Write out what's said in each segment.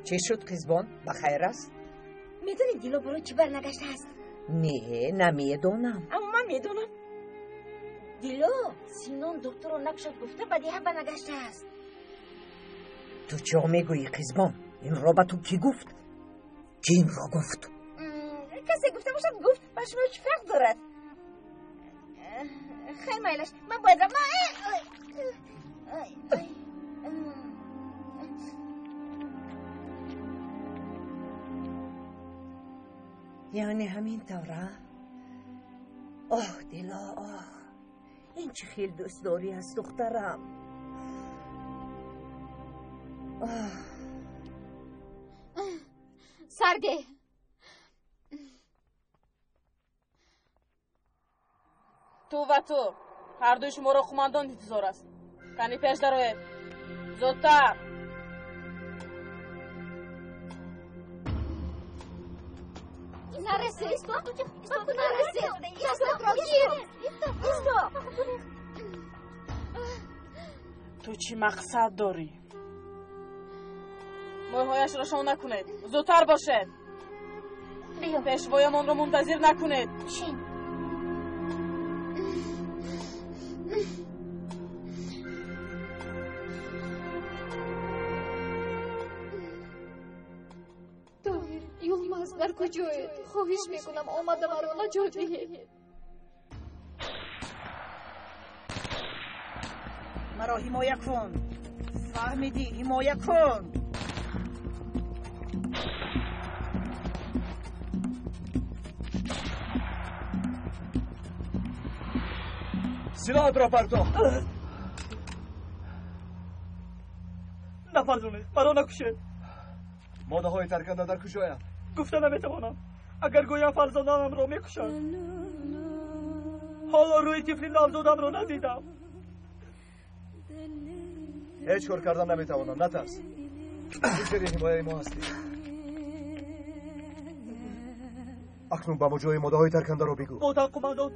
Чӣ шуд, қизбон? Ба хайр аст? Медонӣ, Дило барои чӣ барнагаштааст? Не, намедонам. Аммо ман медонам. Дило Синон духтурро накушад гуфта, ба деҳа барнагаштааст. Ту чо мегӯӣ, қизбон? Инро ба ту кӣ гуфт? Кӣ инро гуфт? Касе гуфта бошад, гуфт. Ба шумо чӣ фарқ дорад? Хай, майлаш, ман бояд равам. Яъне ҳамин тавра? Оҳ, Дило, оҳ, ин чӣ хел дӯстдорӣ аст, духтарам. Сарде, ту ва ту, ҳардуи шуморо қумандон интизор аст. Кани пеш дароед, зудтар. Нарасе, нарасе, дастатро гир. Ту чӣ мақсад дорӣ? Мӯйҳояшро шон накунед, зудтар бошед. Пешвоямонро мунтазир накунед. Шин. Тоҳир, Юлмаз дар куҷоед? Хоҳиш мекунам, омада маро наҷот диҳед. Маро ҳимоя кун, фаҳмидӣ? Ҳимоя кун. Силоҳатро партоф. Нафарзонед, маро накушед. Модаҳои тарканда дар куҷоянд? Гуфта наметавонам. Агар гӯям, фарзандонамро мекушанд. Ҳоло рӯи тифли навзодамро надидам. Ҳеҷ кор кардан наметавонам, натарс. Ту зери ҳимояи мо ҳастӣ. Акнун ба мо ҷои модаҳои таркандаро бигӯ. Ботан, қумандон,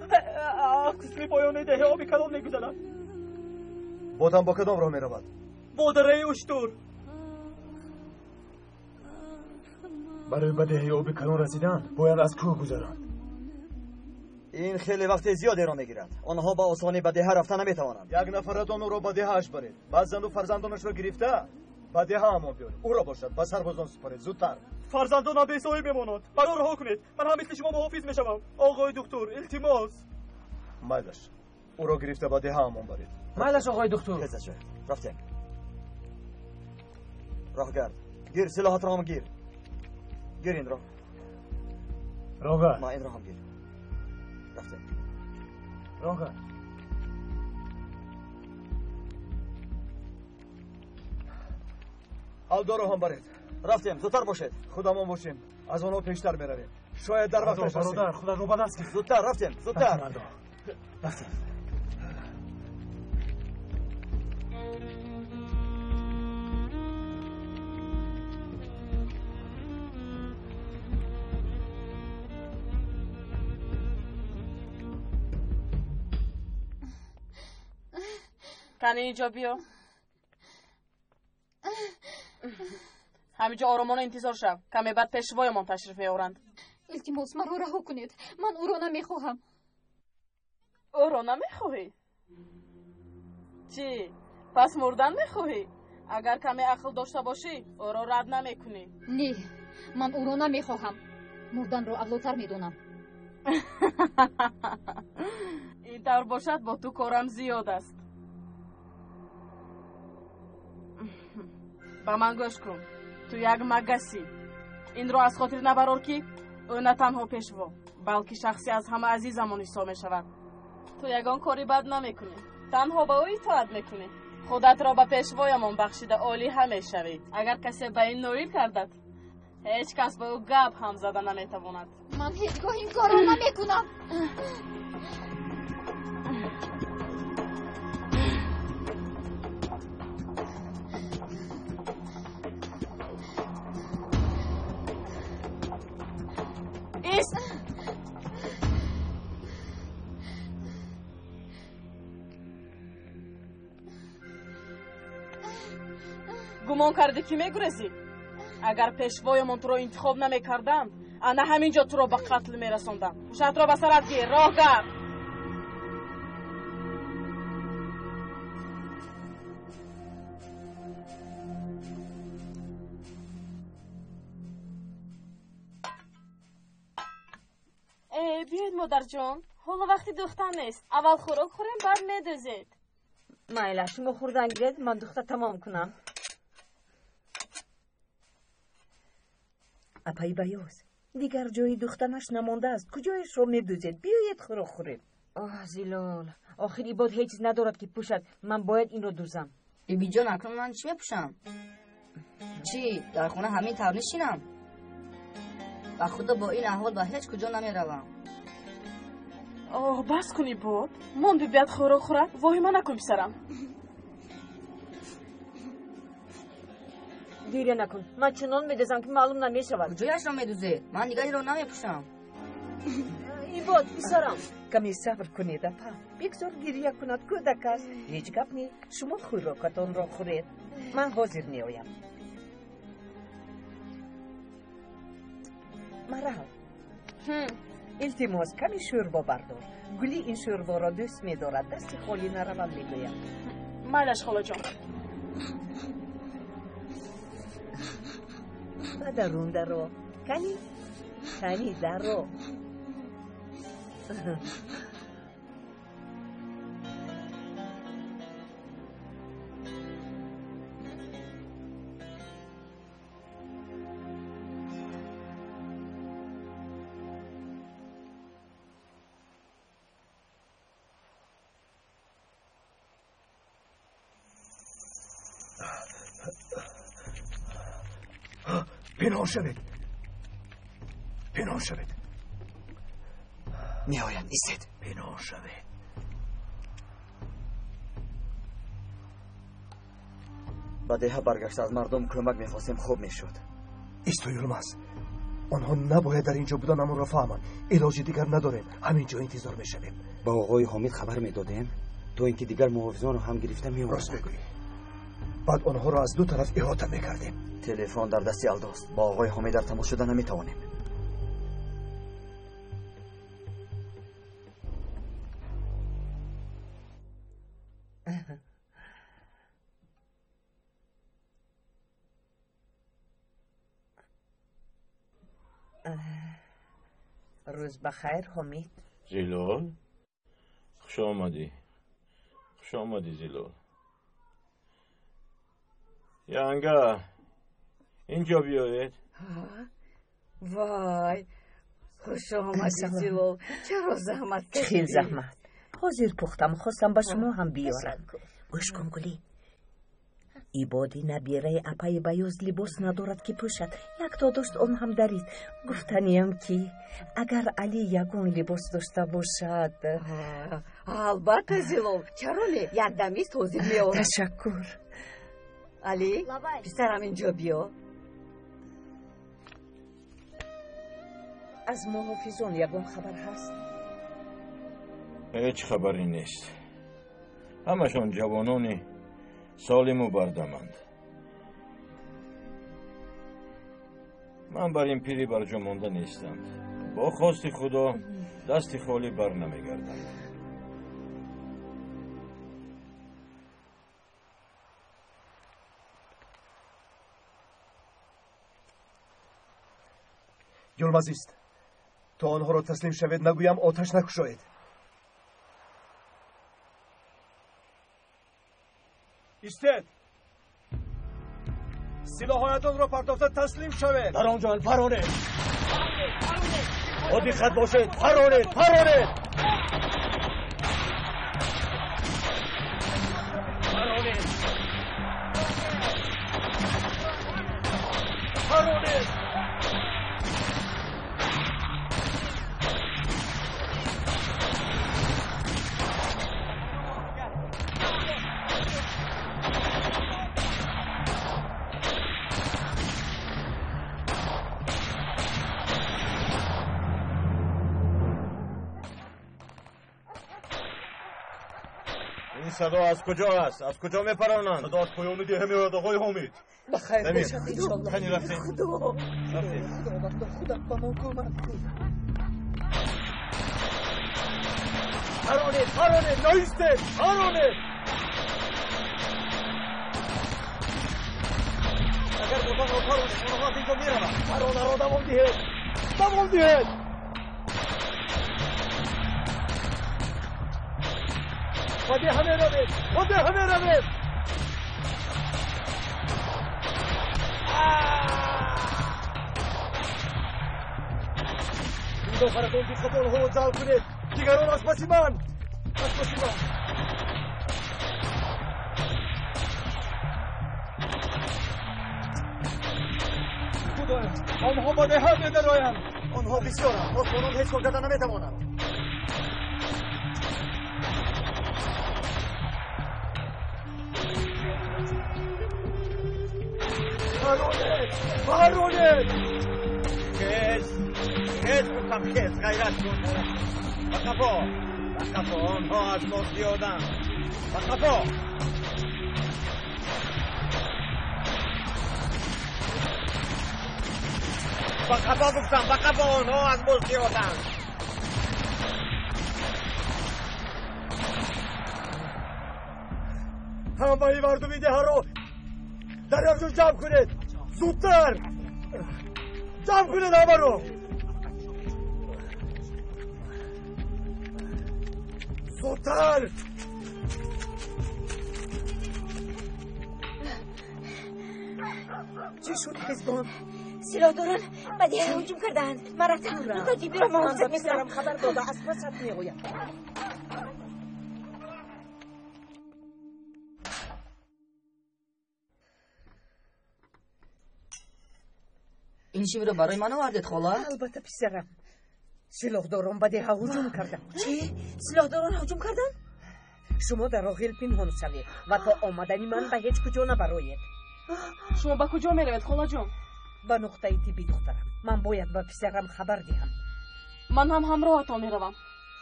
аз қисми поёни деҳа оби калон мегузарад. Ботан бо кадом роҳ меравад? Бо дараи Уштур. Барои ба деҳаи оби калон расидан бояд аз кӯҳ гузаранд. Ин хеле вақти зиёдеро мегирад. Онҳо ба осонӣ ба деҳа рафта наметавонанд. Як нафаратон ӯро ба деҳааш баред, баъд зану фарзандонашро гирифта ба деҳаамон биёред. Ӯро бошад ба сарбозон супоред, зудтар. Фарзандонам бесоҳиб мемонанд. Маро раҳо кунед, ман ҳам мисли шумо муҳофиз мешавам. Оғои духтур, илтимос. Майлаш, ӯро гирифта ба деҳаамон баред. Майлаш, оғои духтур. Рафтем. Роҳгард, гир силоҳатро ҳам гир. Гир инро. Роҳгард, ма инро ҳам гир. Рафтем. Роҳгард. Алдоро ҳам баред. Рафтем, зудтар бошед. Худамон бошем, аз онҳо пештар меравем. Шояд дар вақташ расем. Бародар, худатро ба даст гир. Зудтар рафтем, зудтар. Рафтем. Кани инҷо биё. Ҳаминҷо оромона интизор шав. Каме баъд пешвоямон ташриф меоранд. Илтимос, маро раҳо кунед. Ман ӯро намехоҳам. Ӯро намехоҳӣ? Чӣ? Пас мурдан мехоҳӣ? Агар каме ақл дошта бошӣ, ӯро рад намекунӣ. Не, ман ӯро намехоҳам. Мурданро авлотар медонам. Ин тавр бошад, бо ту корам зиёд аст. Ба ман гӯш кун. Ту як магасӣ. Инро аз хотир набарор, ки ӯ на танҳо пешво, балки шахси аз ҳама азизамон ҳисоб мешавад. Ту ягон кори бад намекунӣ, танҳо ба ӯ итоат мекунӣ. Худатро ба пешвоямон бахшида олиҳа мешавӣ. Агар касе ба ин ноил кардад, ҳеҷ кас ба ӯ гап ҳам зада наметавонад. Ман ҳеҷ гоҳ ин корро намекунам. Ист! Гумон кардӣ ки мегурезӣ? Агар пешвоямон туро интихоб намекарданд, ана ҳамин ҷо туро ба қатл мерасондам. Пӯшатро ба сарат гир, роҳ гард. Биёед, модарҷон, ҳоло вақти духтан нест. Аввал хӯрок хӯрем, баъд медӯзед. Майла, шумо хӯрдан гиред, ман духта тамом кунам. Апаи Баёз, дигар ҷои духтанаш намондааст. Куҷояшро медӯзед? Биёед хӯрок хӯрем. Оҳ, Зилол, охир Ибод ҳеҷ чиз надорад ки пӯшад. Ман бояд инро дӯзам. Бибиҷон, акнун ман чӣ мепӯшам? Чӣ, дар хона ҳамин тавр нишинам? Ба худо бо ин аҳвол ба ҳеҷ куҷо намеравам. Оҳ, бас кун, Ибод. Мон бибият хӯрок хӯрад. Воҳима накун, писарам. Гиря накун. Ман чунон медӯзам, ки маълум намешавад. Куҷояшро медӯзед? Ман дигар инро намепӯшам. Ибод, писарам. Каме сабр кунед, апа. Бигзор гиря кунад, кӯдак аст. Ҳеҷ гап не. Шумо хӯрокатонро хӯред. Ман ҳозир меоям. Марал, илтимос, каме шӯрбо бардор. Гули ин шӯрборо дӯст медорад. Дасти холӣ наравам, мегӯям. Майлаш, холаҷон. Ба дарун даро. Кани? Кани даро. Пинҳон шавед, пинҳон шавед. Меоянд, истед. Пинҳон шавед. Ба деҳа баргашта аз мардум кӯмак мехостем, хуб мешуд. Исто, Юлмаз, онҳо набояд дар ин ҷо будан амонро фаҳманд. Илоҷи дигар надорем, ҳамин ҷо интизор мешавем. Ба оғои Ҳомид хабар медодем, то ин ки дигар муҳофизонро ҳам гирифта меоварданд. Рост мегӯӣ. Баъд онҳоро аз ду тараф иҳота мекардем. Телефон дар дасти Алдост. Бо оғои Ҳомид дар тамос шуда наметавонем. Рӯз ба хайр, Ҳомид. Зилол, хуш омадӣ. Хуш омадӣ, Зилол. Янга, инҷо биёед. Вой, хуш омадӣ, Зилол. Чаро заҳмат кашидӣ? Хел заҳмат. Ҳозир пухтам, хостам ба шумо ҳам биёрам. Гӯш кун, Гулӣ. Ибоди набираи апаи Баёз либос надорад ки пӯшад. Якто дошт, он ҳам дарид. Гуфтаниям ки агар Али ягон либос дошта бошад. Албатта, Зилол. Чаро не? Якдамист ҳозир меорам. Ташаккур. Али, писарам, инҷо биё. Аз муҳофизон ягон хабар ҳаст? Ҳеҷ хабаре нест. Ҳамашон ҷавонони солиму бардаманд. Ман бар ин пири барҷо монда нестанд. Бо хости Худо дасти холӣ бар намегардам. Юлмаз, ист. То онҳоро таслим шавед нагӯям, оташ накушоед. Истед. Силоҳҳоятонро партофта таслим шавед. Дар он ҷо паронед. Бо диққат бошед. Паронед, паронед. Паронед. Паронед. Садо аз куҷо аст? Аз куҷо мепаронанд? Садо аз поёни деҳа меояд, оғои Ҳомид. Ба хайр бошад, иншоллоҳ. Кани рафтем. Худо, Худовандо, худат ба мо кӯмак кун. Паронед, паронед, наистед, паронед. Агар ботанро паронед, онҳо аз инҷо мераванд. Паронаро давом диҳед, давом диҳед. Ба деҳа меравед, ба деҳа меравед. Мудофаратон диққати онҳоро ҷалб кунед. Дигарон аз паси ман, аз паси ман. Худоё, онҳо ба деҳа медароянд. Онҳо бисёранд, посбонон ҳеҷ кор карда наметавонанд. Паронед, паронед! Хез, хез гуфтам, хез, ғайрат кун. Ба қафо, ба қафо, онҳо аз мо зиёданд. Ба қафо. Ба қафо гуфтам, ба қафо, онҳо аз мо зиёданд. Ҳамаи мардуми деҳаро дар як ҷо ҷамъ кунед. Зудтар ҷамъ кунед ҳамаро. Зудтар. Чӣ шуд, Қизбон? Силоҳдорон ба деҳа ҳуҷум кардаанд. Ман рафтам нуқтаи тиббиро муҳофизат Ман ба писарам мекунам. Хабар дода, аз пасат меояд. Ин шимро барои ман овардед, хола? Албатта, писарам. Силоҳдорон ба деҳа ҳуҷум карданд. Чӣ? Силоҳдорон ҳуҷум карданд? Шумо дар оғил пинҳон шавед ва то омадани ман ба ҳеҷ куҷо набароед. Шумо ба куҷо меравед, холаҷон? Ба нуқтаи тиббӣ, духтарам. Ман бояд ба писарам хабар диҳам. Ман ҳам ҳамроҳатон меравам.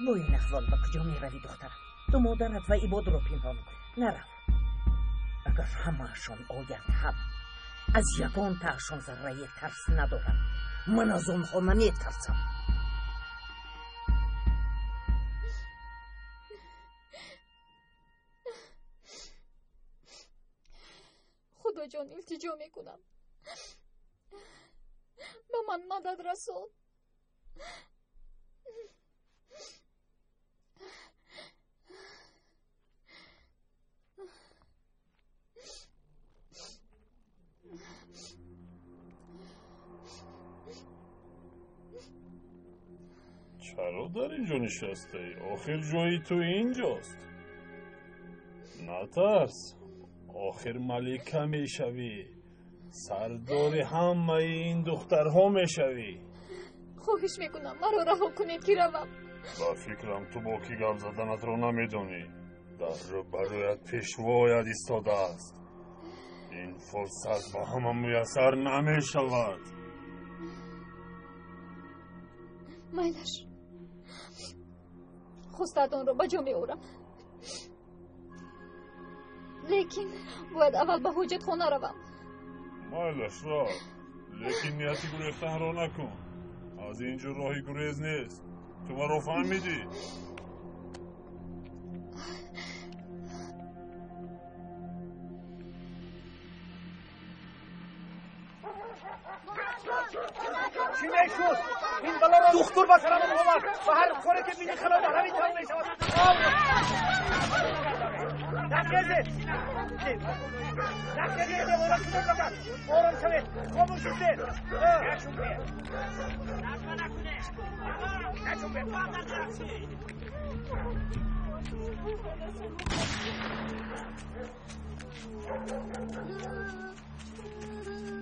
Бо ин аҳвол ба куҷо меравӣ, духтарам? Ту модарат ва Ибодро пинҳон кун. Нарав. Агар ҳамаашон оянд ҳам, аз ягонтаашон заррае тарс надорам. Ман аз онҳо наметарсам. Худоҷон, илтиҷо мекунам, ба ман мадад расон. Чаро дар ин ҷо нишастаӣ? Охир ҷои ту инҷост. Натарс, охир малика мешавӣ, сардори ҳамаи ин духтарҳо мешавӣ. Хоҳиш мекунам, маро раҳо кунед, ки равам. Ба фикрам, ту бо кӣ гап заданатро намедонӣ. Дар рӯбарӯят пешвоят истодааст. Ин фурсат ба ҳама муяссар намешавад. Майлаш, хостаатонро ба ҷо меорам, лекин бояд аввал ба ҳоҷатхона равам. Майлаш, рав, лекин нияти гурехтанро накун. Аз ин ҷо роҳи гурез нест. Ту маро фаҳмидӣ? Чӣ мешуд? Ин балоро духтур ба сарамон овард ва ҳар коре ки бини хилофи ҳамин тавр мешавад. Нахезед, нахезед, девора шуд бакад. Ором шавед, хомӯш истед.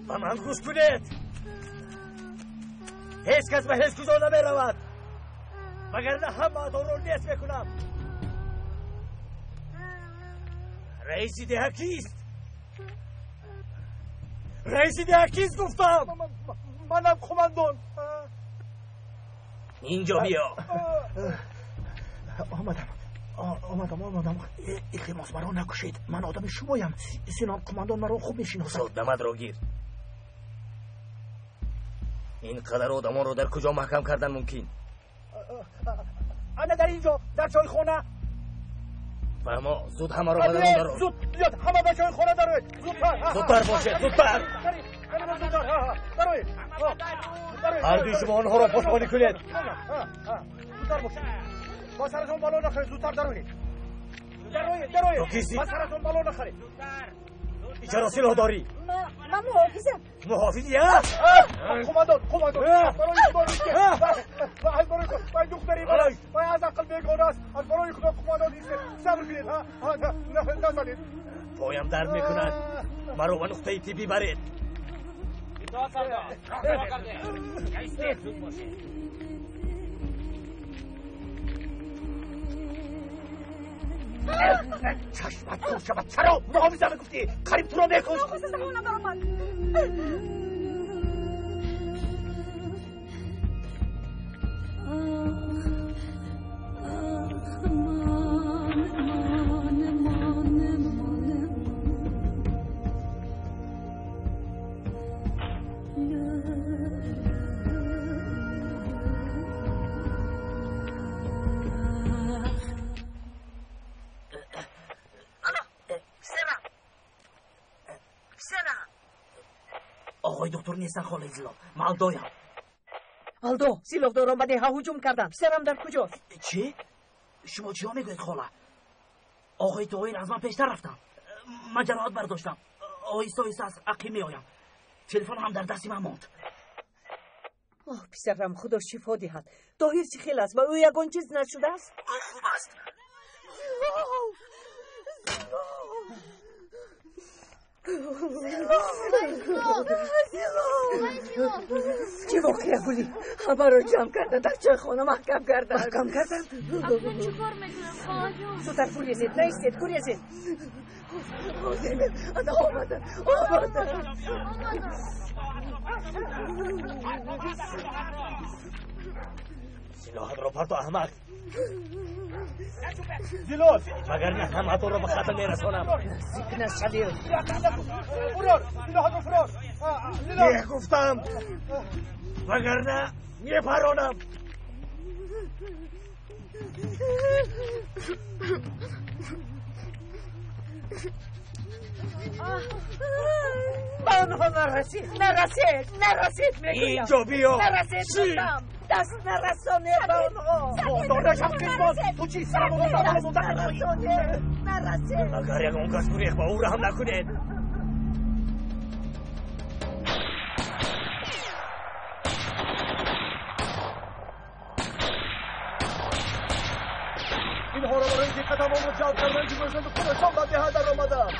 Ба ман гӯш кунед. Ҳеҷ кас ба ҳеҷ куҷо намеравад, вагарна ҳамаатонро нест мекунам. Раиси деҳа кист? Раиси деҳа кист, гуфтам? Манам, қумандон. Инҷо биё. Омадам, Омадам, омадам. Илтимос, маро накушед. Ман одами шумоям. Синон қумандон маро хуб мешиносад. Зуд дамадро гир. Ин қадар одамонро дар куҷо маҳкам кардан мумкин? Ана дар ин ҷо, дар чойхона. Фаҳмо, зуд ҳамаро ба дарун дарор. Зуд биёд, ҳама ба чойхона дароед. Зудтар. Зудтар бошед, зудтар. Дароед. Ҳардуи шумо онҳоро посбонӣ кунед. Зудтар бошед. Ба саратон бало нахӯред, зудтар дароед. Дароед, дароед. Ту кистӣ? Ба саратон бало нахӯред. Чаро силоҳ дорӣ? Ман муҳофизам. Муҳофизи, а? Қумандон, қумандон, аз барои худо истед. Аз барои худо, вай духтари ман аст. Вай аз ақл бегона аст. Аз барои худо қумандон истед. Сабр кунед, назанед. Поям дард мекунад. Маро ба нуқтаи тиббӣ баред. Итоат сардор. Хато кардем. Истед, зуд бошед. Чашмат кӯр шавад, чаро муҳофиза мегуфтӣ? Қариб туро мекушт. Нохоста забонам баромад. Оғои доктор нестан, холаи Зилол. Ман Алдоям. Алдо, силоҳдорон ба деҳа ҳуҷум карданд. Писарам дар куҷост? Чӣ? Шумо чиҳо мегӯед, хола? Оғои Тоҳир аз ман пештар рафтанд. Ман ҷароҳат бардоштам. Оҳиста оҳиста аз ақиб меоям. Телефон ҳам дар дасти ман монд. Оҳ, писарам, худо шифо диҳад. Тоҳир чӣ хел аст? Ба ӯ ягон чиз нашудааст? Ӯ хуб аст. Чӣ воқеа, Гулӣ? Ҳамаро ҷамъ карда дар чойхона маҳкам карданд. Маҳкам карданд? Акнун чӣ кор мекунам, холаҷон? Зудтар гурезед, наистед, гурезед. Ана омаданд, омаданд. Силоҳатро парто, аҳмақ. Зилол! Магар на ҳамаатонро ба қатл мерасонам. Наздик нашавед. Фурор! Силоҳатро фурор! Зилол! Гуфтам, вагарна мепаронам. Ба онҳо нарасед, нарасед, нарасед мегӯям. Инҷо биё. Нарасед гуфтам. Даст нарасонед ба онҳо. Додашам қисмон, ту чӣ сарамонро Даст нарасонед, нарасед. Агар ягон кас гурехт, ба ӯ раҳм накунед. Инҳоро барои диққатамонро ҷалб кардан гузоштанд, худашон ба деҳа даромаданд.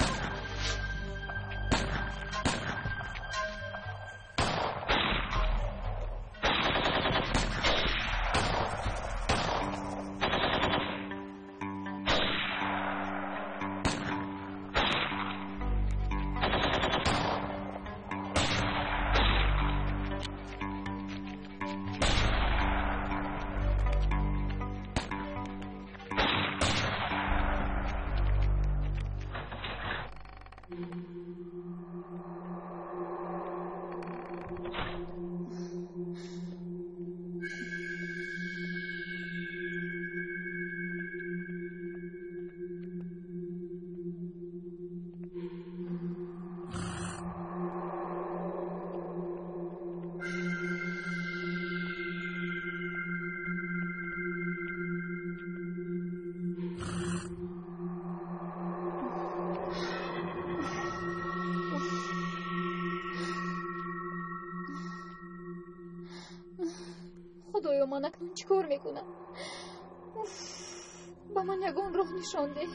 Худоё, ман акнун чӣ кор мекунам? Уф, ба ман ягон роҳ нишон деҳ.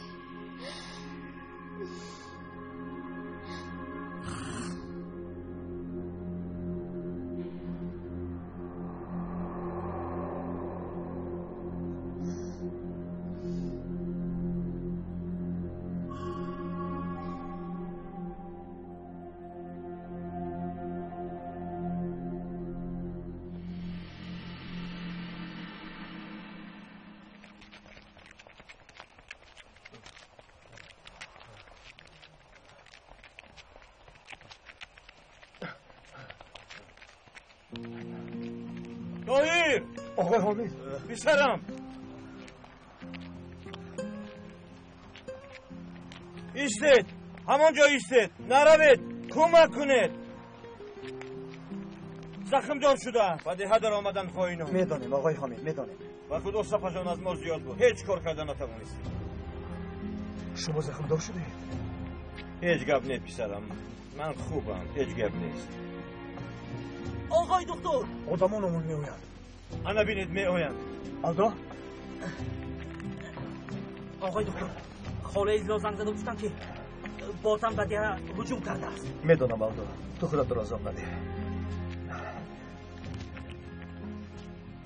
Тоҳир! Оғои Ҳомид! Писарам! Истед! Ҳамон ҷо истед! Наравед! Кӯмак кунед! Захмдор шуда ба деҳа даромадан хоинон. Медонем, оғои Ҳомид, медонем. Ба худо сафашон аз мо зиёд буд. Ҳеҷ кор карда натавонистем. Шумо захмдор шудаед? Ҳеҷ гап не, писарам. Ман хубам, ҳеҷ гап нест. Оғои духтур! Одамонамон меоянд. Ана бинед, меоянд. Алдо? Оғои духтур, холаи Зилол занг зада гуфтанд, ки ботан ба деҳа ҳуҷум кардааст. Медонам, Алдо. Ту худатро азоб надеҳ.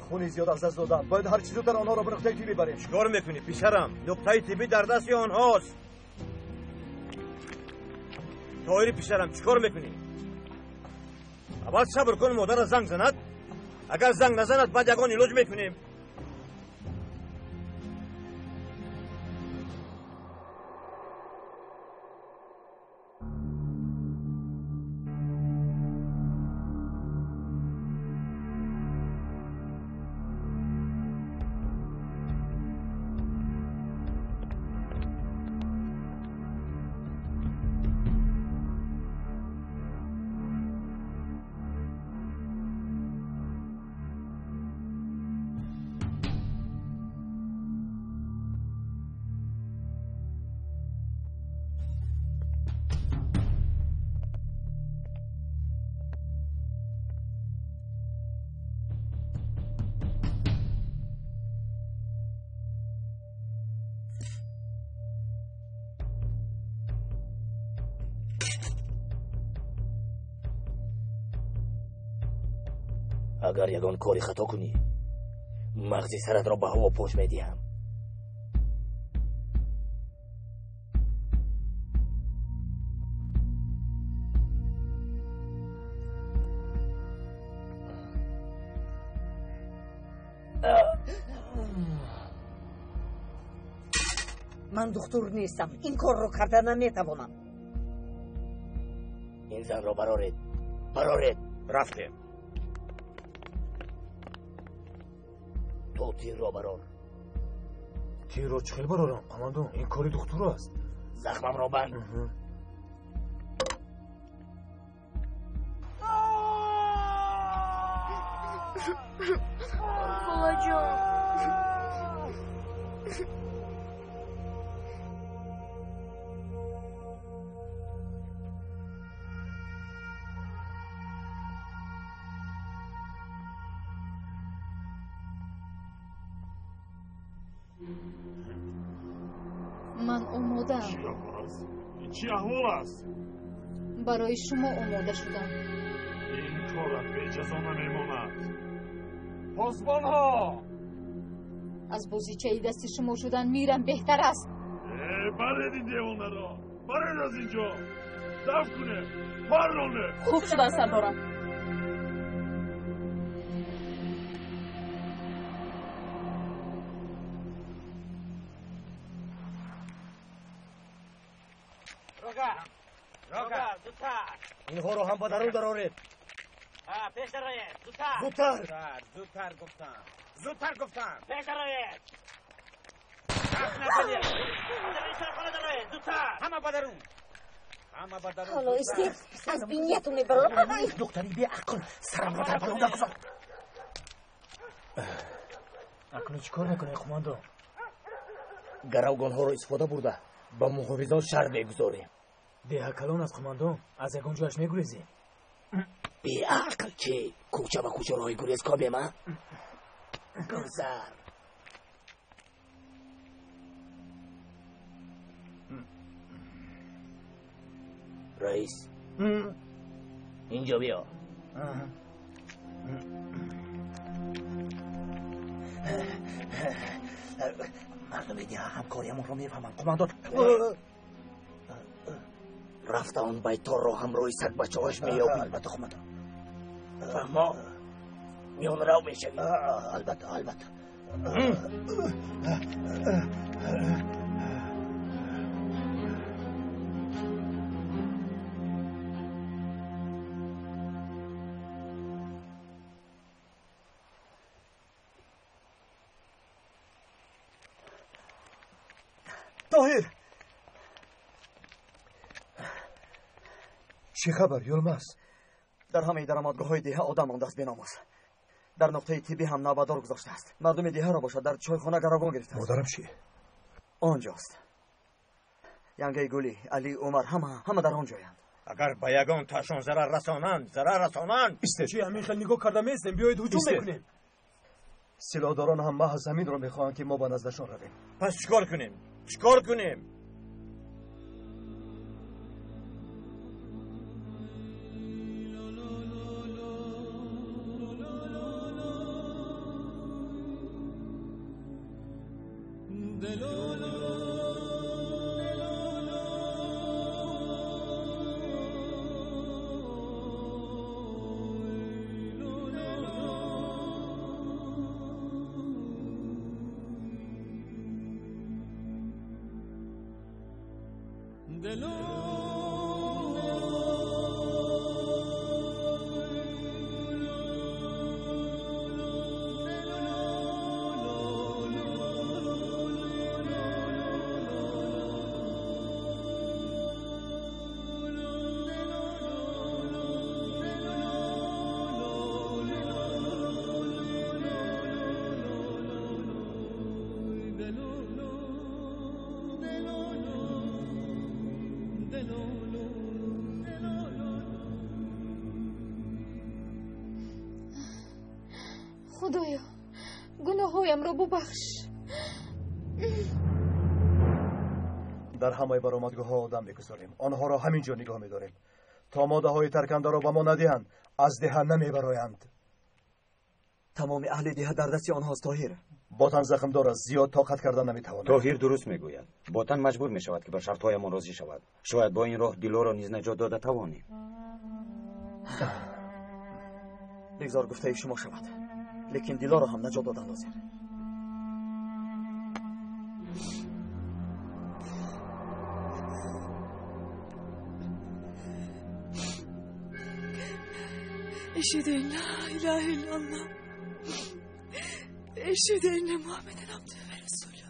Хуни зиёд аз даст додам. Бояд ҳарчи зудтар онҳоро ба нуқтаи тиббӣ барем. Чӣ кор мекунӣ, писарам? Нуқтаи тиббӣ дар дасти онҳост. Тоҳири писарам, чӣ кор мекунӣ? Аввал сабр кун, модарат занг занад. Агар занг назанад, баъд ягон илоҷ мекунем. Агар ягон кори хато кунӣ, мағзи саратро ба ҳаво пош медиҳам. Ман духтур нестам, ин корро карда наметавонам. Ин занро бароред, бароред. Рафтем. Ту тирро барор. Тирро чӣ хел барорам, командон? Ин кори духтур аст. Захмамро банд. Холаҷон. Ман омодаам. Чӣ аст? Ин чӣ аҳвол аст? Барои шумо омода шудам. Ин корат беҷазо намемонад. Посбонҳо! Аз бозичаи дасти шумо шудан мирам беҳтар аст. Баред ин девонаро! Баред аз инҷо! Дафт кунед! Парронед! Хуб шудан, сардорам. Инҳоро ҳам ба дарун дароред. Пеш дароед, зудтар. Зудтар. Зудтар гуфтам. Зудтар гуфтам. Пеш дароед. Дар хона дароед, зудтар. Ҳама ба дарун. Ҳама ба дарун. Ҳоло истед, аз биниятон мебарорам. Духтари беақл сарамро дар бало нагузор. Акнун чӣ кор мекунед, командон? Гаравгонҳоро истифода бурда ба муҳофизон шарт мегузорем. Деҳа калон аст, командон. Аз ягон ҷояш мегурезем. Беақл чи? Кӯча ба кӯча роҳи гурез кобем, а? Гузар. Раис, инҷо биё. Мардуми деҳа ҳамкориамонро мефаҳманд, командон. Рафта он байторро ҳамроҳи сагбачаҳояш меёбӣ. Албатта, командон. Фаҳмо, миёнрав мешавӣ. Албатта, албатта. Тоҳир! Чӣ хабар, Юлмаз? Дар ҳамаи даромадгоҳҳои деҳа одам мондааст беномус. Дар нуқтаи тиббӣ ҳам навбатдор гузоштааст. Мардуми деҳаро бошад дар чойхона гаравгон гирифтааст. Модарам чӣ? Он ҷост. Янгаи Гулӣ, Алӣ, Умар ҳама дар он ҷоянд. Агар ба ягон ташон зарар расонанд, зарар расонанд. Чӣ ҳамин хел нигоҳ карда меистем? Биёед ҳуҷум мекунем. Силоҳдорон ҳам маҳз ҳаминро мехоҳанд, ки мо ба наздашон равем. Пас чӣ кор кунем? Чӣ кор кунем? Худоё, гуноҳҳоямро бубахш. Дар ҳамаи баромадгоҳҳо одам мегузорем, онҳоро ҳамин ҷо нигоҳ медорем. То моддаҳои таркандаро ба мо надиҳанд, аз деҳа намебароянд. Тамоми аҳли деҳа дар дасти онҳост, Тоҳир. Ботан захмдор аст, зиёд тоқат кардан наметавонад. Тоҳир дуруст мегӯяд. Ботан маҷбур мешавад, ки ба шартҳоямон розӣ шавад. Шояд бо ин роҳ Дилоро низ наҷот дода тавонем. Бигзор гуфтаи шумо шавад, лекин Дилоро ҳам наҷот додан лозим. Eşhedü en la ilahe illallah. Eşhedü enne Muhammeden abdühü ve resulü.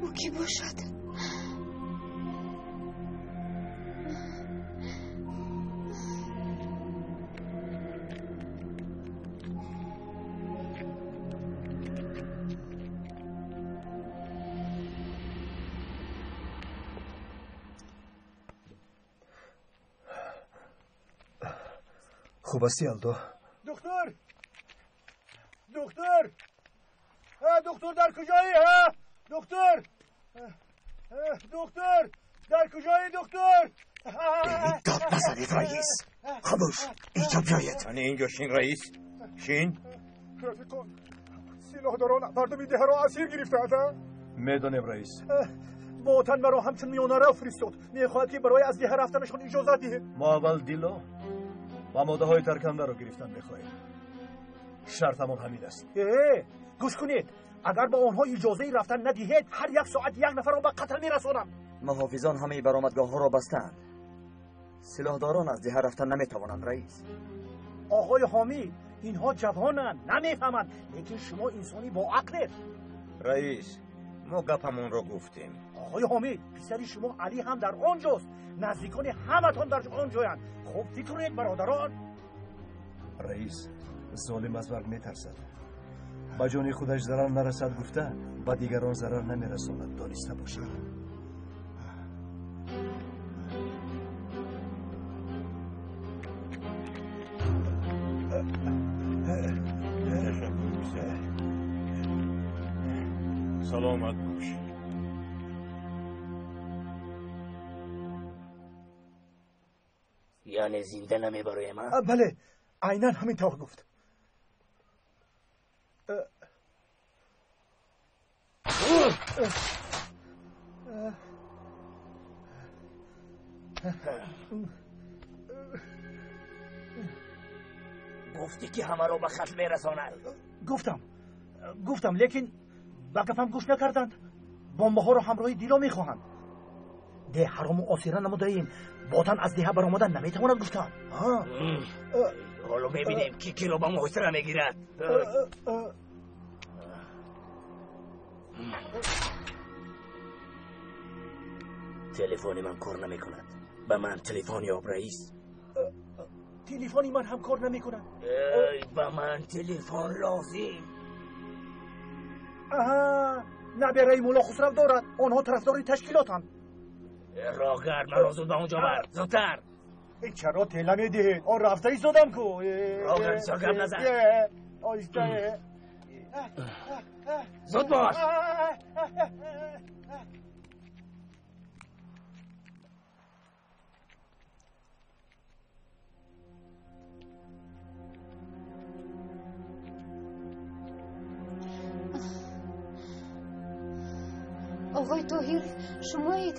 Ӯ кӣ бошад? Хуб астӣ, Алдо? Духтур! Духтур! Духтур, дар куҷоӣ, ҳа? Духтур! Духтур! Дар куҷоӣ, духтур? Дод назанед, раис. Хомӯш, инҷо биёед. Ани инҷо шин, раис. Шин. Рафиқон, силоҳдорон мардуми деҳаро асир гирифтаанд, а? Медонем, раис. Ботан маро ҳамчун миёнарав фиристод. Мехоҳад, ки барои аз деҳа рафтанашон иҷозат диҳед. Мо аввал Дило ва моддаҳои таркандаро гирифтан мехоҳем. Шартамон ҳамин аст. Э, гӯш кунед, агар ба онҳо иҷозаи рафтан надиҳед, ҳар як соат як нафарро ба қатл мерасонам. Муҳофизон ҳамаи баромадгоҳҳоро бастаанд. Силоҳдорон аз деҳа рафтан наметавонанд, раис. Оғои Ҳомид, инҳо ҷавонанд, намефаҳманд, лекин шумо инсони боақлед. Раис, мо гапамонро гуфтем. Оғои Ҳомид, писари шумо Алӣ ҳам дар он ҷост. Наздикони ҳаматон дар он ҷоянд. Хуб фикр кунед, бародарон. Раис, золим аз марг метарсад. Ба ҷони худаш зарар нарасад гуфта, ба дигарон зарар намерасонад, дониста бошад. Ташаккур, писар. Саломат бош. Яъне зинда намебароем, а? Бале, айнан ҳамин тавр гуфт. Гуфтӣ ки ҳамаро ба хат мерасонад. Гуфтам, лекин ба гапам гӯш накарданд. Бомбаҳоро ҳамроҳи Дило мехоҳанд. Деҳаро муосира намудаем. Ботан аз деҳа баромадан наметавонад, гуфтам. Ҳоло мебинем, ки киро ба муҳосира мегирад. Телефони ман кор намекунад. Ба ман телефон ёб, раис. Телефони ман ҳам кор намекунад. Ба ман телефон лозим. Аҳа, набераи Мулло Хусрав дорад. Онҳо тарафдори ташкилотанд. Роҳгард, маро зуд ба он ҷо бар. Зудтар. Чаро тела медиҳед? Он рафта истодам ку. Роҳгард, бисёр гап назан. Оҳиста. Зуд бош. Оғои Тоҳир, шумоед?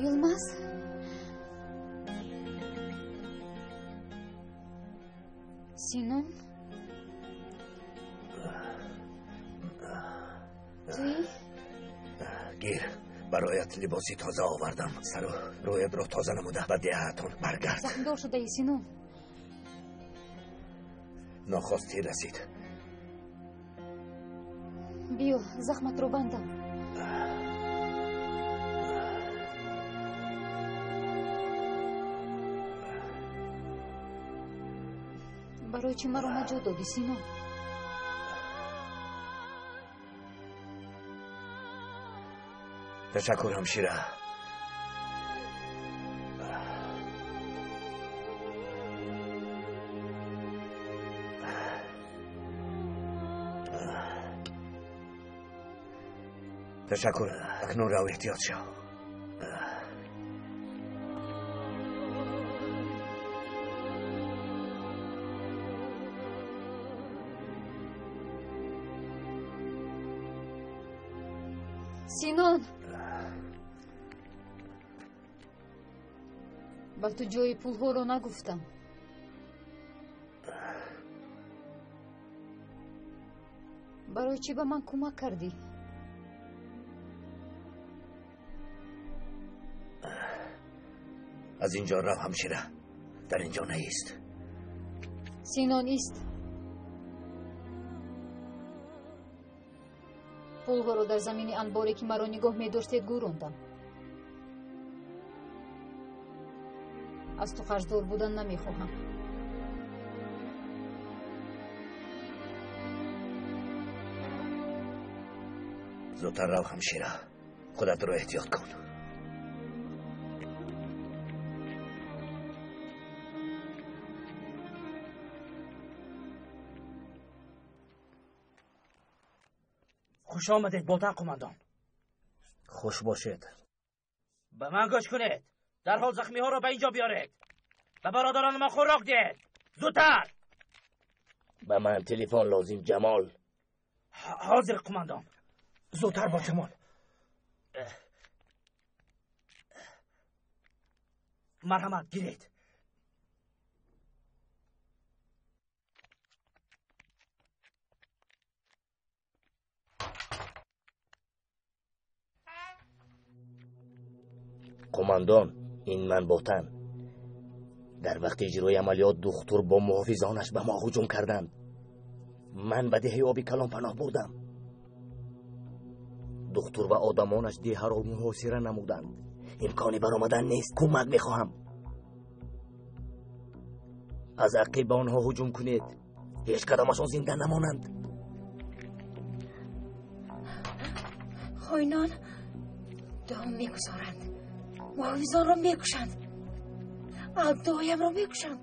Йилмаз? Синон? Туӣ? Гир, бароят либоси тоза овардам. Сару рӯятро тоза намуда ба деҳаатон баргард. Захмдор шудаӣ, Синон. Нохост тир расид. Биё, захматро бандам. Барои чӣ маро наҷот додӣ, Синон? Ташаккур, ҳамшира. Ташаккур. Акнун рав, эҳтиёт шав. Синон, ба ту ҷои пулҳоро нагуфтам. Барои чӣ ба ман кӯмак кардӣ? Аз ин ҷо рав, ҳамшира. Дар ин ҷо наист. Синон, ист. Пулҳоро дар замини анборе, ки маро нигоҳ медоштед, гӯрондам. Аз ту қарздор будан намехоҳам. Зудтар рав, ҳамшира. Худатро эҳтиёт кун. Хуш омадед, Ботан қумандон. Хуш бошед. Ба ман гӯш кунед. Дарҳол захмиҳоро ба ин ҷо биёред. Ба бародарони ман хӯрок диҳед. Зудтар. Ба ман телефон лозим, Ҷамол. Ҳозир, қумандон. Зудтар бо, Ҷамол. Марҳамат, гиред. Қумандон, ин ман Ботан. Дар вақти иҷрои амалиёт духтур бо муҳофизонаш ба мо ҳуҷум карданд. Ман ба деҳаи оби калон паноҳ бурдам. Духтур ва одамонаш деҳаро муҳосира намуданд. Имкони баромадан нест. Кӯмак мехоҳам. Аз ақиб ба онҳо ҳуҷум кунед. Ҳеҷ кадомашон зинда намонанд. Хоинон дом мегузоранд, муҳофизонро мекушанд, абдоямро мекушанд.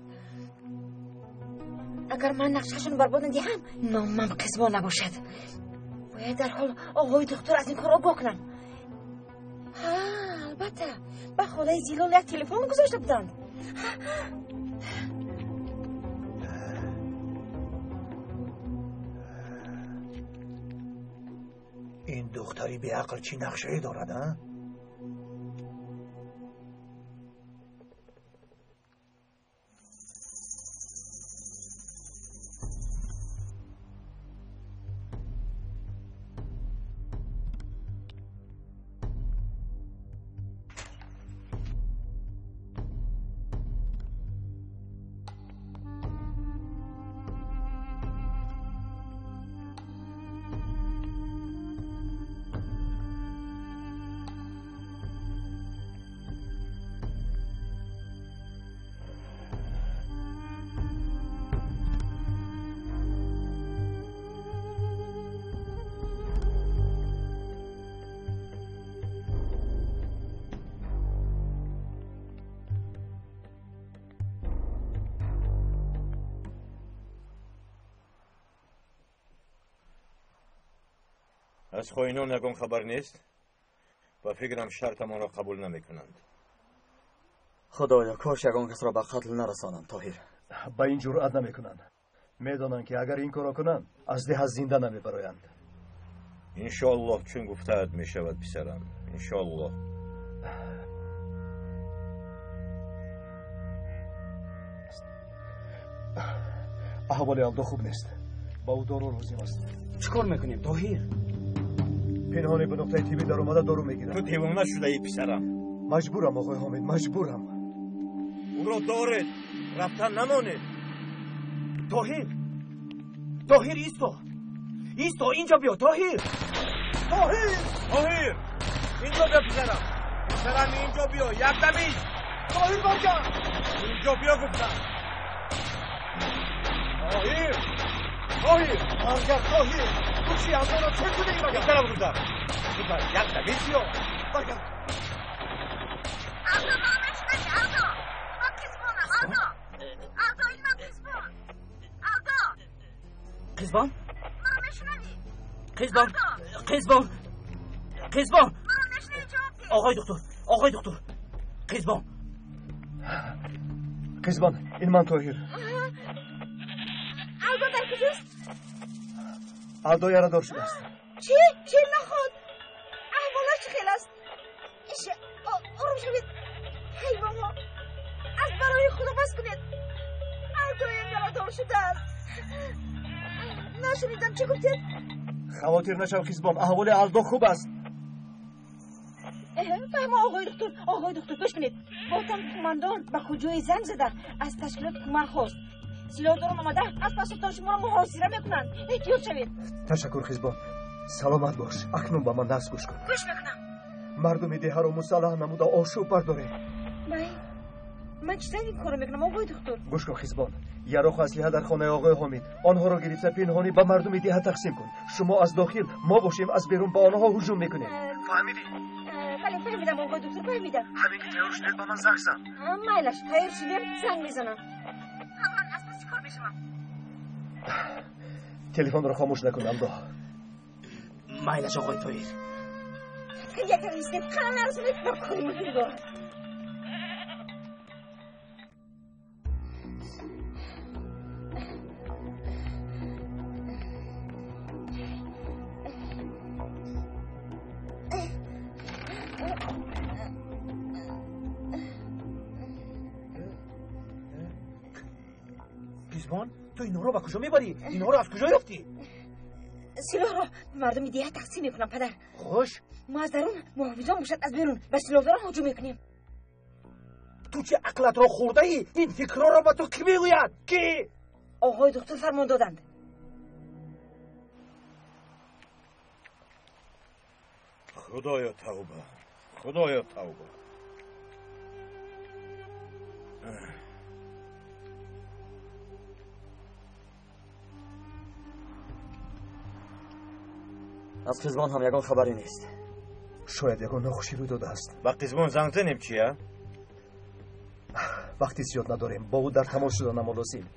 Агар ман нақшашон барбод надиҳам, номам Қизбо набошад. Бояд дарҳол оғои духтур аз ин кор огоҳ кунам. Ҳа, албатта, Ба холаи Зилол як телефон гузошта буданд. Ин духтари беақл чӣ нақшае дорад, а? Аз хоинон ягон хабар нест? Ба фикрам шартамонро қабул намекунанд. Худоё, кош ягон касро ба қатл нарасонанд, Тоҳир. Ба ин ҷуръат намекунанд. Медонанд, ки агар ин корро кунанд, аз деҳа зинда намебароянд. Иншоаллоҳ, чун гуфтаат мешавад, писарам. Иншоаллоҳ. Аҳволи Алдо хуб нест. Ба ӯ дору лозим аст. Чӣ кор мекунем, Тоҳир? Пинҳонӣ ба нуқтаи тиббӣ даромада дору мегирам. Ту девона шудаӣ, писарам. Маҷбурам, оғои Ҳомид, маҷбурам. Ӯро доред, рафтан намонед. Тоҳир! Тоҳир, исто! Исто, инҷо биё, Тоҳир! Тоҳир! Тоҳир! Инҷо биё, писарам! Писарам, инҷо биё, якдам ист! Тоҳир, баргард! Инҷо биё, гуфтам! Тоҳир! Тоҳир! Баргард, Тоҳир! Ту чӣ, Алдоро чӣ шудаӣ магар? Писарам, гуфтам! Гуфтам, якдам ист! Биё, баргард! Алдо, маро мешунавӣ, Алдо? Ман Қизбонам, Алдо! Алдо, ин ман Қизбон! Алдо! Қизбон? Маро мешунавӣ? Қизбон! Қизбон! Қизбон! Маро мешунавӣ, ҷавоб деҳ! Оғои духтур! Оғои духтур! Қизбон! Қизбон, ин ман Тоҳир. Алдо дар куҷост? Алдо ярадор шудааст. Чӣ? Чӣ наход? Аҳволаш чӣ хел аст? Иш, ором шавед. Ҳайвонҳо, аз барои Худо бас кунед. Алдоям ярадор шудааст. Нашунидам, чӣ гуфтед? Хавотир нашав, Қизбон, аҳволи Алдо хуб аст. Фаҳмо, оғои духтур, оғои духтур, гӯш кунед. Ботан кумандон ба куҷое занг зада, аз ташкилот кӯмак хост. Силоҳдорон омада аз пасатон шуморо муҳосира мекунанд. Эҳтиёт шавед. Ташаккур, Қизбон. Саломат бош. Акнун ба ман дарс гӯш кун. Гӯш мекунам. Мардуми деҳаро мусаллаҳ намуда ошӯб бардоред. Май, ман чӣ тавр ин корро мекунам, оғои духтур? Гӯш кун, Қизбон. Яроқу аслиҳа дар хонаи оғои Ҳомид. Онҳоро гирифта пинҳонӣ ба мардуми деҳа тақсим кун. Шумо аз дохил, мо бошем аз берун ба онҳо ҳуҷум мекунем. Фаҳмидӣ? Бале, фаҳмидам, оғои духтур, фаҳмидам. Ҳамин ки тайёр шудед, ба ман занг зан. Майлаш, тайёр шудем, занг мезанам. Ман аз паси кор мешавам. Телефонро хомӯш накун, Алдо. Майлаш, оғои Тоҳир. Якам истед, қана нарасонед, ба кори муҳим дорам. Қизбон, ту инҳоро ба куҷо мебарӣ? Инҳоро аз куҷо ёфтӣ? Силоҳро ба мардуми деҳа тақсим мекунам, падар. Хуш. Мо аз дарун, муҳофизон бошад аз берун ба силоҳдорон ҳуҷум мекунем. Ту чӣ ақлатро хӯрдаӣ? Ин фикрҳоро ба ту кӣ мегӯяд? Кӣ? Оғои духтур фармон доданд. Худоё тавба, Худоё тавба. Аз Қизбон ҳам ягон хабаре нест. Шояд ягон нохушӣ рӯй додааст. Ба Қизбон занг занем чи, а? Вақти зиёд надорем. Бо ӯ дар тамос шуданамо лозим.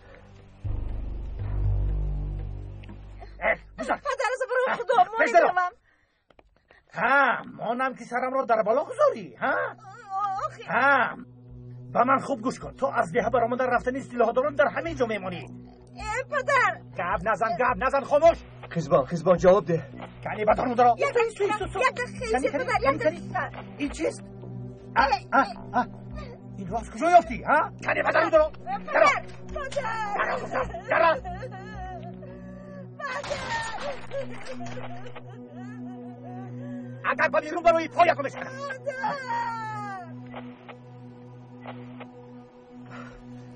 Падар, аз барои Худо, монедавам. Ҳа, монам ки сарамро дар бало гузорӣ, ҳа? Ба ман хуб гӯш кун. То аз деҳа баромадан рафтани силоҳдорон дар ҳамин ҷо мемонӣ. Э, падар! Гап назан, гап назан, хомӯш! Қизбон, қизбон, ҷавоб деҳ. Кани ба дару. Як дақиқа, як дақиқа. Ин чист? Инро аз куҷо ёфтӣ? Кани ба дару. Падар! Падар! Дара! Агар ба берун барои поятро мешканам.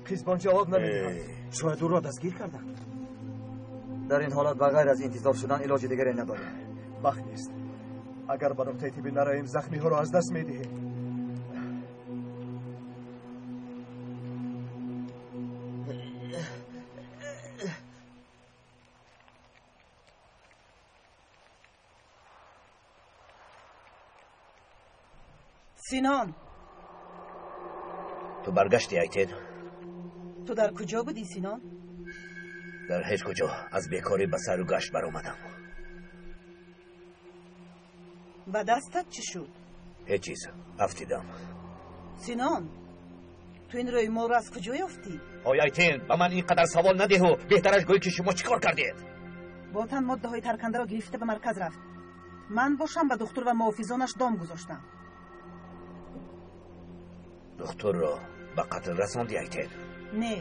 Қизбон ҷавоб намедиҳад. Шояд ӯро дастгир карданд. Дар ин ҳолат ба ғайр аз интизор шудан илоҷи дигаре надорем. Вақт нест. Агар ба нуқтаи тиббӣ наравем, захмиҳоро аз даст медиҳем. Синон, ту баргаштӣ, Айтен? Ту дар куҷо будӣ, Синон? Дар ҳеҷ куҷо. Аз бекорӣ ба сайру гашт баромадам. Ба дастат чӣ шуд? Ҳеҷ чиз, афтидам. Синон, ту ин рӯймолро аз куҷо ёфтӣ? Ой, Айтен, ба ман ин қадар савол надиҳу, беҳтараш гӯй ки шумо чӣ кор кардед. Ботан моддаҳои таркандаро гирифта ба марказ рафт. Ман бошам ба духтур ва муҳофизонаш дом гузоштам. Духтурро ба қатл расонди, Айтен? Не,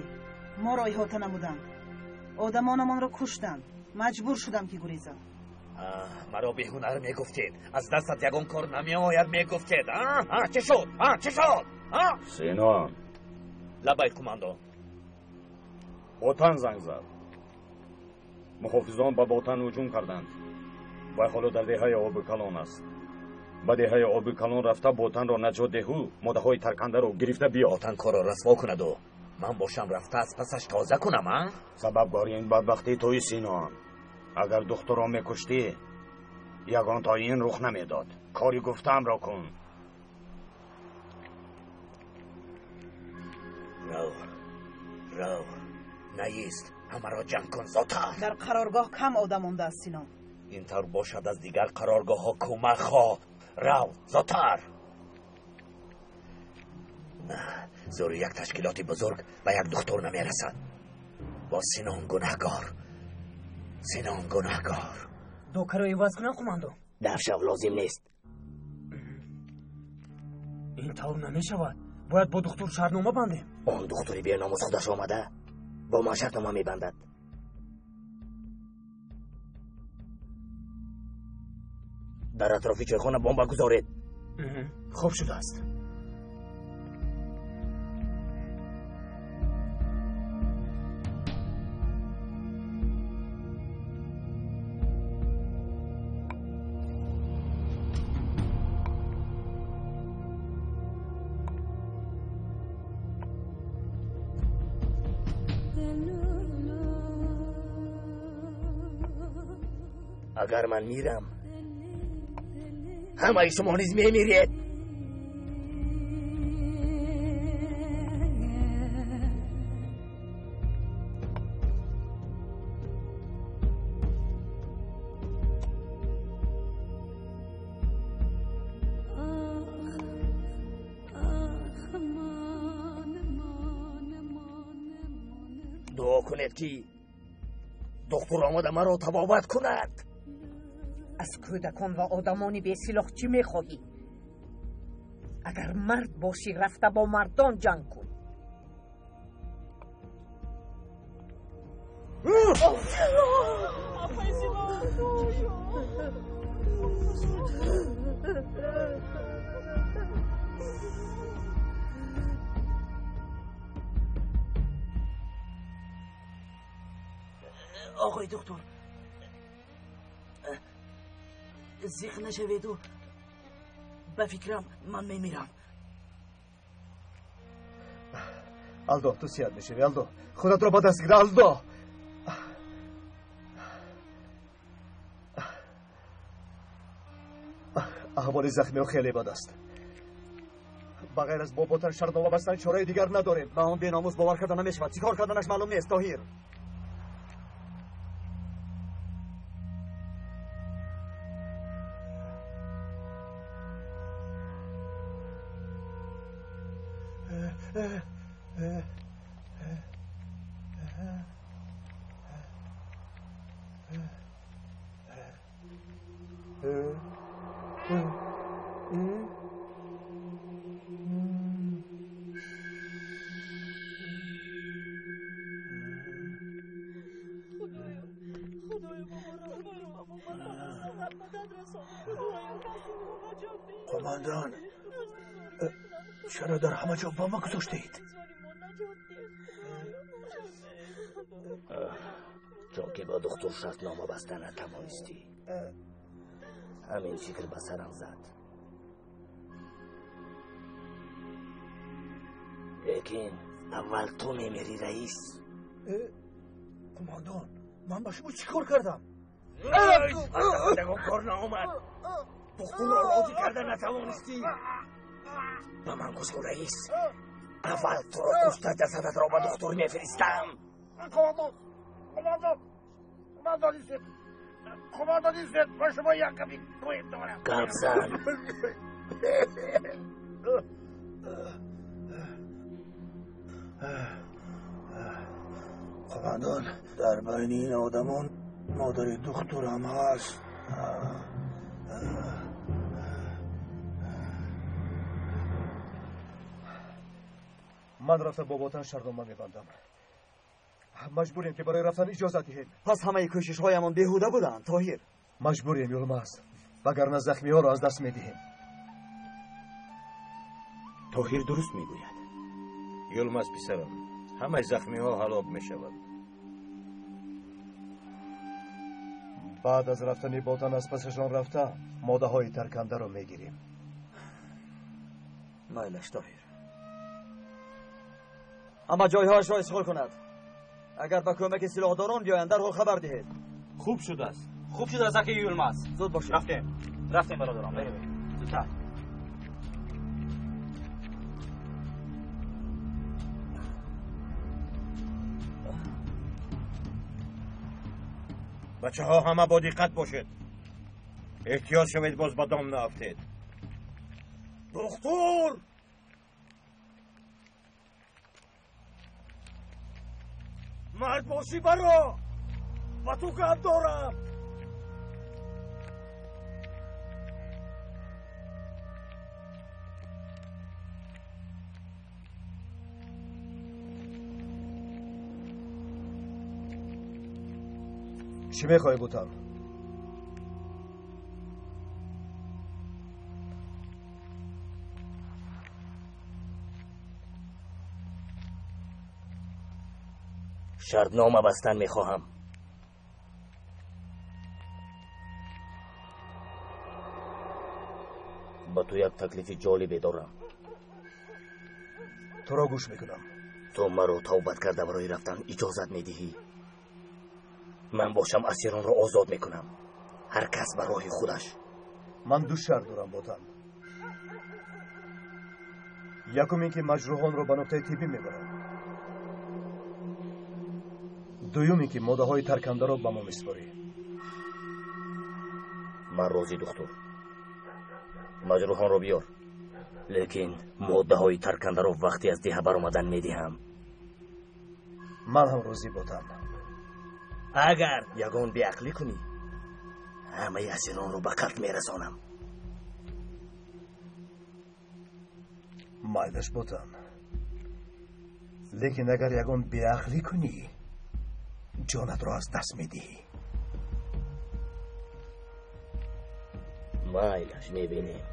моро иҳота намуданд. Одамонамонро куштанд. Маҷбур шудам ки гурезам. Маро беҳунар мегуфтед, аз дастат ягон кор намеояд мегуфтед. Чӣ шуд? Чӣ шуд? Синон. Лабай, кумандон. Ботан занг зад. Муҳофизон ба Ботан ҳуҷум карданд. Вай ҳоло дар деҳаи Оби Калон аст. Ба деҳаи Оби Калон рафта Ботанро наҷот деҳу, моддаҳои таркандаро гирифта биё. Ботан корро расво кунаду ман бошам рафта аз пасаш тоза кунам, а? Сабабгори ин бадбахтии туи, Синон. Агар духтурро мекуштӣ, ягон то ин рух намедод. Кори гуфтаамро кун. Рав, рав, наист, ҳамаро ҷамъ кун зудтар. Дар қароргоҳ кам одам мондааст, Синон. Ин тавр бошад, аз дигар қароргоҳҳо кӯмак хоҳ. Рав, зудтар. Зӯри як ташкилоти бузург ба як духтур намерасад. Бо Синон гунаҳкор. Синон гунаҳкор. Докаро иваз кунам, кумандон? Дафшав лозим нест. Ин тавр намешавад. Бояд бо духтур шартнома бандем. Он духтури беномус худаш омада бо ман шартнома мебандад. Дар атрофи чойхона бомба гузоред. Хуб шудааст. Агар ман мирам, ҳамаи шумо низ мемиред. Дуо кунед ки духтур омада маро табобат кунад. Аз кӯдакон ва одамони бесилоҳ чӣ мехоҳӣ? Агар мард бошӣ, рафта бо мардон ҷанг кун. Оғои духтур, зиқ нашаведу, ба фикрам ман мемирам. Алдо, ту сиҳат мешавӣ, Алдо. Худатро ба даст гир, Алдо. Аҳволи захмиҳо хеле бад аст. Ба ғайр аз бо Ботан шартнома бастан чораи дигар надорем. Ба он беномус бовар карда намешавад. Чӣ кор карданаш маълум нест, Тоҳир. Қомандан, чаро дар ҳама ҷо бомба гузоштаед? Чунки бо духтур шартнома баста натавонистӣ. Ҳамин фикр ба сарам зад. Лекин аввал ту мемирӣ, раис. Қумондон, ман ба шумо чӣ кор кардам? Ягон кор наомад. Духтурро розӣ карда натавонистӣ. Ба ман гӯш кун, раис. Аввал туро кушта ҷасадатро ба духтур мефиристам. Қумондон, қумондон, қумондони зед, қумондони зед, ба шумо як гапи муҳим дорам. Гап зан. Қумондон, дар байни ин одамон модари духтурам ҳаст. Ман рафта бо Ботан шартнома мебандам. Маҷбурем ки барои рафтан иҷозат диҳем. Пас ҳамаи кӯшишҳоямон беҳуда буданд, Тоҳир. Маҷбурем, Юлмаз, вагарна захмиҳоро аз даст медиҳем. Тоҳир дуруст мегӯяд. Юлмаз писарам, ҳамаи захмиҳо ҳалок мешаванд. Баъд аз рафтани Ботан аз пасашон рафта моддаҳои таркандаро мегирем. Майлаш, Тоҳир. Ҳама ҷойҳояшро ишғол кунад. Агар ба кӯмаки силоҳдорон биёянд, дарҳол хабар диҳед. Хуб шудааст. Хуб шудааст, аки Юлмаз. Зуд бошед. Рафтем. Рафтем, бародарон, берем. Зудтар. Бачаҳо, ҳама бо диққат бошед. Эҳтиёт шавед, боз ба дом наафтед. Духтур! Мард бошӣ, баро! Ба ту гап дорам! Чӣ мехоҳӣ, Бутан? Шартнома бастан мехоҳам. Ба ту як таклифи ҷолибе дорам. Туро гӯш мекунам. Ту маро тавбат карда барои рафтан иҷозат медиҳӣ. Ман бошам асиронро озод мекунам. Ҳар кас ба роҳи худаш. Ман ду шарт дорам, Ботан. Якум ин ки маҷрӯҳонро ба нуқтаи тиббӣ мебарам. Дуюм ин ки моддаҳои таркандаро ба мо месупорӣ. Ман розӣ, духтур. Маҷрӯҳонро биёр. Лекин моддаҳои таркандаро вақте аз деҳа баромадан медиҳам. Ман ҳам розӣ, Ботан. Агар ягон беақлӣ кунӣ, ҳамаи асиронро ба қатл мерасонам. Майлаш, Ботан. Лекин агар ягон беақлӣ кунӣ, ҷонатро аз даст медиҳӣ. Майлаш, мебинем.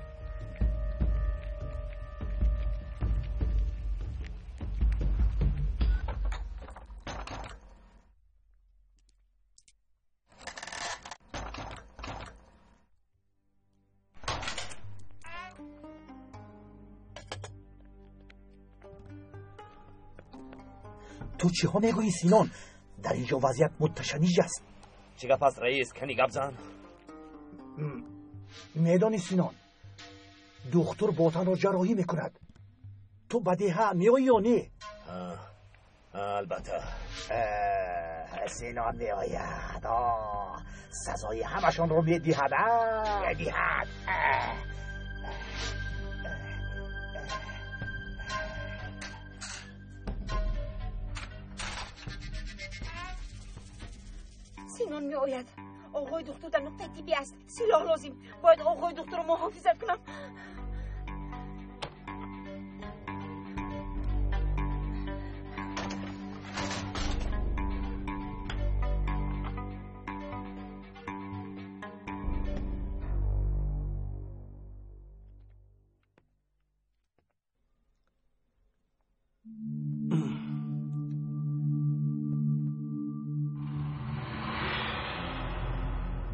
Ту чиҳо мегӯӣ, Синон? Дар ин ҷо вазъият мутташанниҷ аст. Чӣ гап аст, раис? Кани гап зан. Медонӣ, Синон, духтур Ботанро ҷарроҳӣ мекунад. Ту ба деҳа меоӣ ё не? Албатта. Синон меояд. Сазои ҳамашонро медиҳад. Медиҳад. Синон меояд. Оғои духтур дар нуқтаи тиббӣ аст. Силоҳ лозим. Бояд оғои духтурро муҳофизат кунам.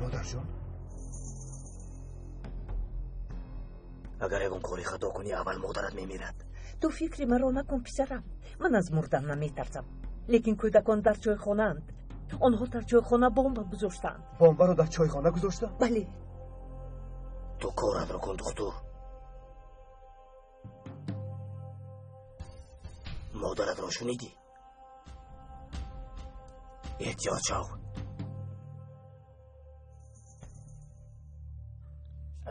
Модарҷон, агар ягон кори хато кунӣ, аввал модарат мемирад. Ту фикри маро накун, писарам. Ман аз мурдан наметарсам. Лекин кӯдакон дар чойхонаанд. Онҳо дар чойхона бомба гузоштаанд. Бомбаро дар чойхона гузошта? Бале. Ту коратро кун, духтур. Модаратро шунидӣ? Эҳтиёт шав.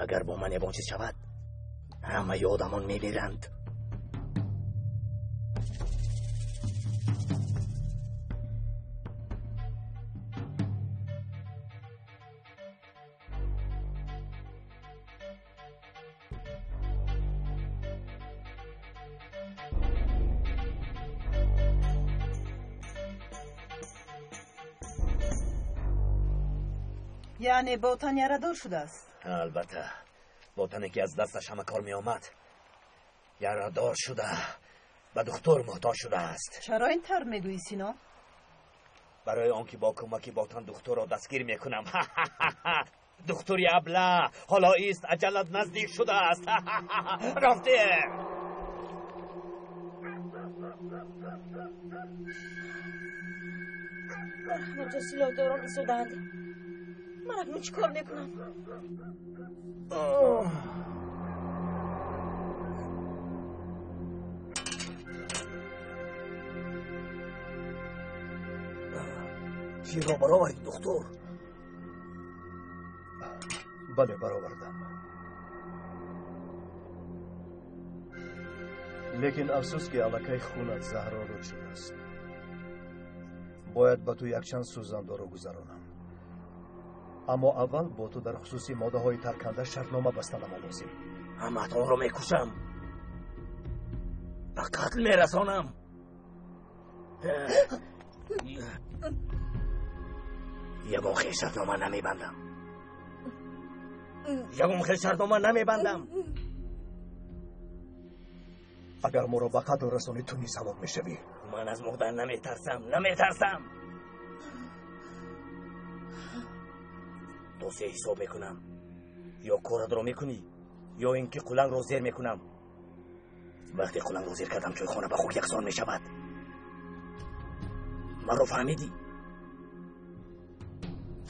Агар бо ман ягон чиз шавад, ҳамаи одамон мемиранд. Яъне Ботан ярадор шудааст? Албатта, Ботане ки аз дасташ ҳама кор меомад, ярадор шуда, ба духтур муҳтоҷ шудааст. Чаро ин тавр мегӯӣ, Сино? Барои он ки бо кӯмаки Ботан духтурро дастгир мекунам. Духтури абла, ҳоло ист, аҷалат наздик шудааст. Рафтем. Дар ҳама ҷо силоҳдорон истодаанд. Ман акнун чӣ кор мекунам? Тирро баровардӣ, духтур? Бале, баровардам. Лекин афсӯс, ки аллакай хунат заҳролуд шудааст. Бояд ба ту якчанд сӯзандору гузаронам. Аммо аввал бо ту дар хусуси моддаҳои тарканда шартнома бастанама лозим. Ҳамаатонро мекушам, ба қатл мерасонам. Ягон хел шартнома намебандам. Ягон хел шартнома намебандам. Агар моро ба қатл расонӣ, ту низ ҳалок мешавӣ. Ман аз мурдан наметарсам, наметарсам. То се ҳисоб мекунам. Ё коратро мекунӣ, ё ин ки қулангро зер мекунам. Вақте қулангро зер кардам, чойхона ба хок яксон мешавад. Маро фаҳмидӣ?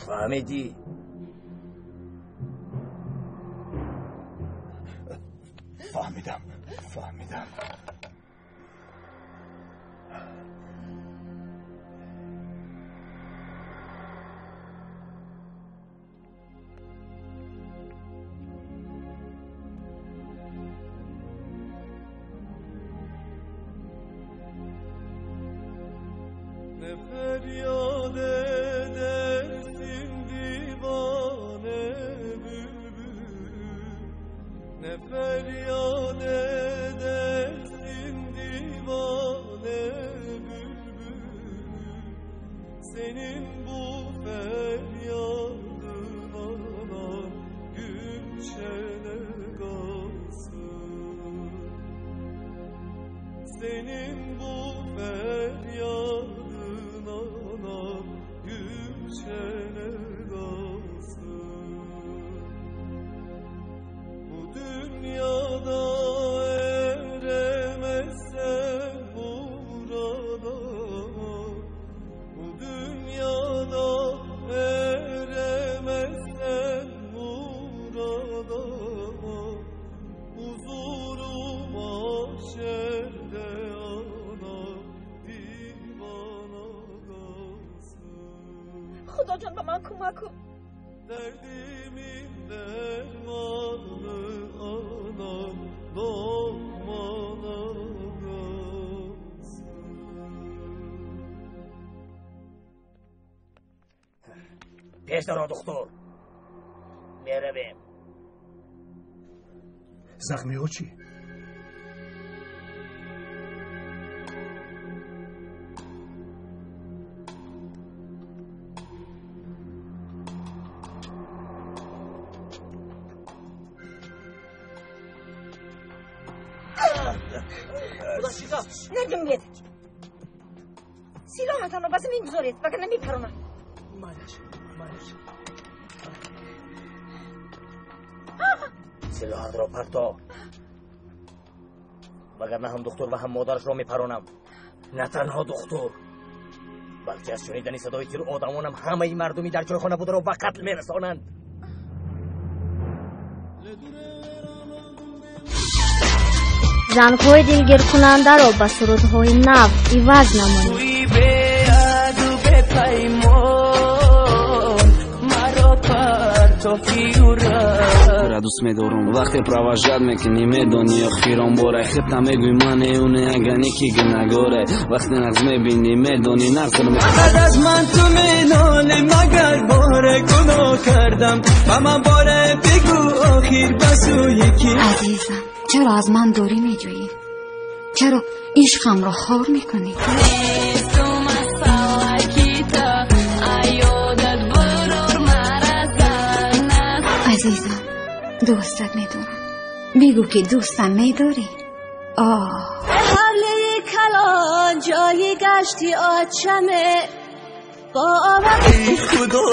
Фаҳмидӣ? Фаҳмидам, фаҳмидам. Ne feryat edersin divane bülbül, ne feryat edersin divane bülbül. Senin bu feryadın anan gülşene kalsın. Senin bu feryadın anam gülşene kalsın. Bu dünyada eremezsen murada, bu dünyada eremezsen murada, huzuru mahşerde anam divana kalsın. Худоҷон, ба ман кӯмак кун. Derdimin dermanı anam lokmana kalsın. Пеш даро, духтур, меравем. Захмиҳо чӣ? Наҷунбед, силоҳатонро ба замин гузоред, вагарна мепаронам. Силоҳатро парто, вагарна ҳам духтур ва ҳам модарашро мепаронам. На танҳо духтур, балки аз шунидани садои тир одамонам ҳамаи мардуми дар чойхона бударо ба қатл мерасонанд. Зангҳои дилгиркунандаро ба сурудҳои нав иваз намоед. Тура дӯст медорум, вақте провожать мекунӣ, медонӣ, охирон боре худта мегӯй мане уне агане ки гунагоре, вақте нағз мебинӣ, медонӣ нағз. Фақат аз ман ту менолӣ, магар боре гуноҳ кардам? Ба ман боре бигӯ, охир ба сӯи кӣ? Азизам, чаро аз ман дурӣ меҷӯӣ? Чаро ишқамро хор мекунӣ? Азизам, дӯстат медорам. Бигӯ ки дӯстам медорӣ. Оҳ, ҳавлии калон ҷои гашти очаме бо Эй худо,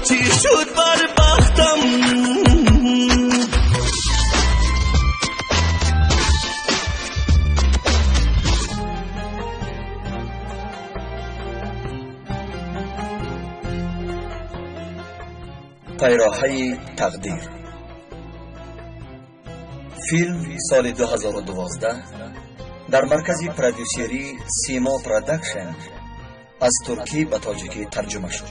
чӣ шуд бар бахтам? Пайроҳаи тақдир. Филм соли 2012 дар маркази продюсерии Симо Продакшн аз туркӣ ба тоҷикӣ тарҷума шуд.